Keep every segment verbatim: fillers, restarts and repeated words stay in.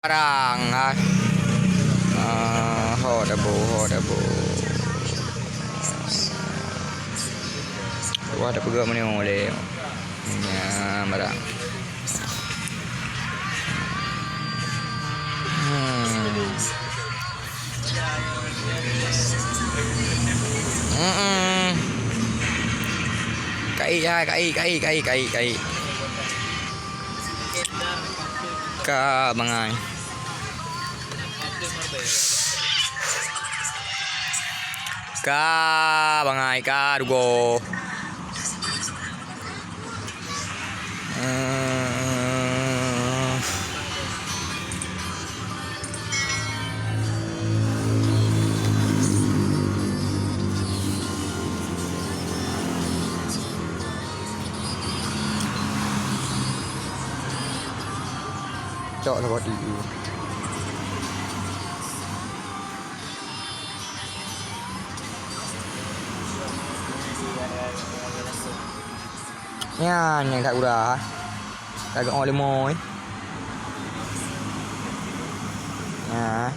Barang, ha. Ah, ho dabu, ho dabu. Wah, dabu gak mana boleh. Ya, barang. Hmm. Mm-mm. Kai, ya, kai, kai, kai, kai, kai. Ka bangai. Ka bangai, ka dugo. Eh. Cok lah buat ibu. Nyan, nyan kat gura. Kat geuh leumo, eh. Nyan.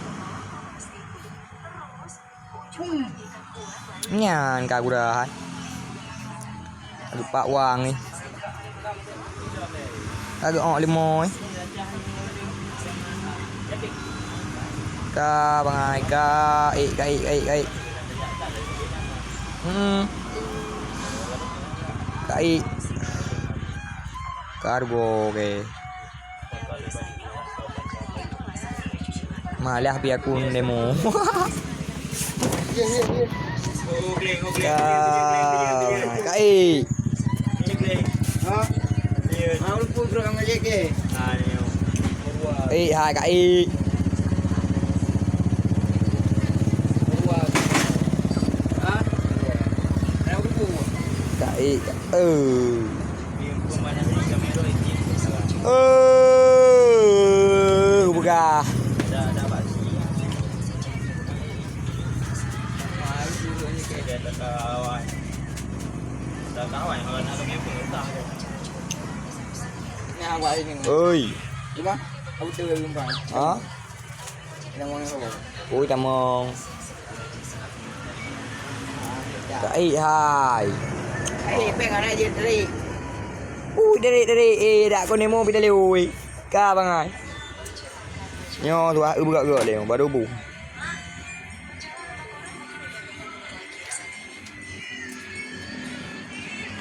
Nyan ka gura hai. Aduh, pak wang ni. Ka geuh leumo ni. Ka bangai, ka ék, ka ék, ka ék, ka ék. Hmm. Ka ék. Ka rugoe, oke. Malah pih aku nemu. Ka, ka ék. Ha? Ha, ulupun bro, ngan jeke. Eh, hai, ka ék. Ha? Ka ék, ka, eh. Eh, peugah. Oi. Ha? Ui, tamong. Taék hai. Ui, derek, derek. Eh, dak kau nemo pidale, ui. Ka bangai. Nyoe tuah, eu, beugak-gak lé, baru bu.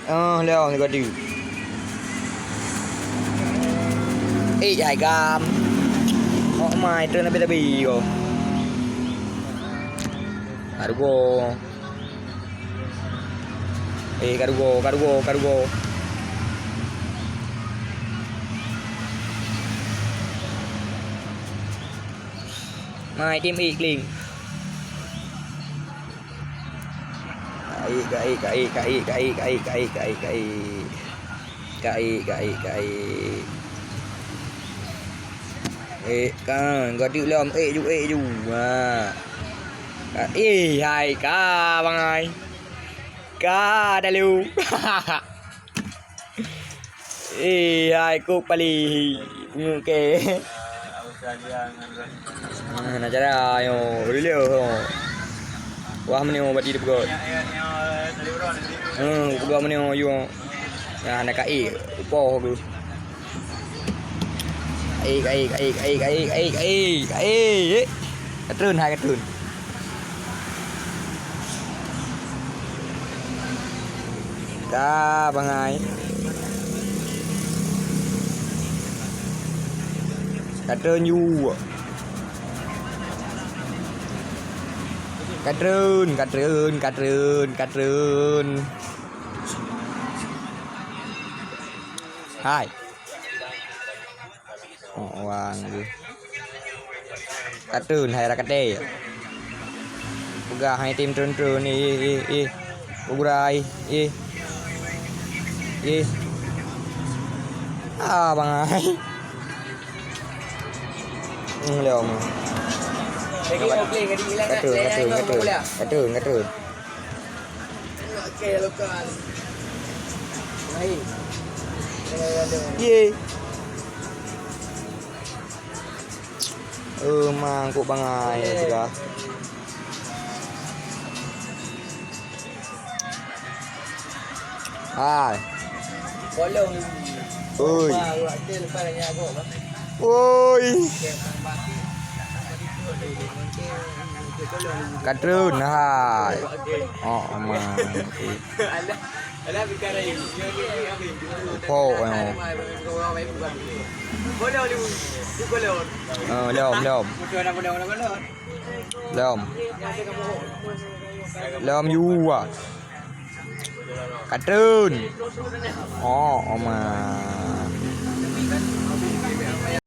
Oh, lewat ni kau tu. Eh, jai gam. Oh, mai, tu nabi-nabi kau. Aduh, go. Eh, ka rugoe, ka rugoe, ka rugoe. Mai, tim ék kling. Ka ék, ka ék, ka ék. Ka ék, ka ék, ka ék. Ék kan, ka deuk lom, ék ju, ék ju. Ha. Ka, eh, hai, ka bangai. Ka dalu. Eh, hai, kok pali. Pungo ke. Ah, na cara, yo. Dulu, yo. Wah, meni, oh, bati dia pegot. Hmm, kedua meni, oh, yo. Nah, na ka ék. Upoh aku. Ka ék, ka ék, ka ék, ka ék, ka ék, ka ék, ka ék, ka ék. Ka treun, hai, ka treun. Ka bangai. Ka treun ju. Ka treun, ka treun, ka treun, ka treun. Hai. Oh, wang tu. Ka treun hai rakate. Peugah hai tim treun-treun, eh, eh, eh, eh. Ugurai, eh. Eh. Ah, bangai. Hmm, lom. Ka treun, ka treun, ka treun. Ka treun, ka treun. Ye. Eh, mangkuk bangai ya sudah. Hai. Oi. Oi. Katrun, hai. Oh, mangkuk. Po, eh. Eh, lom, lom. Lom. Lom, yua. Katrun. Oh, oma.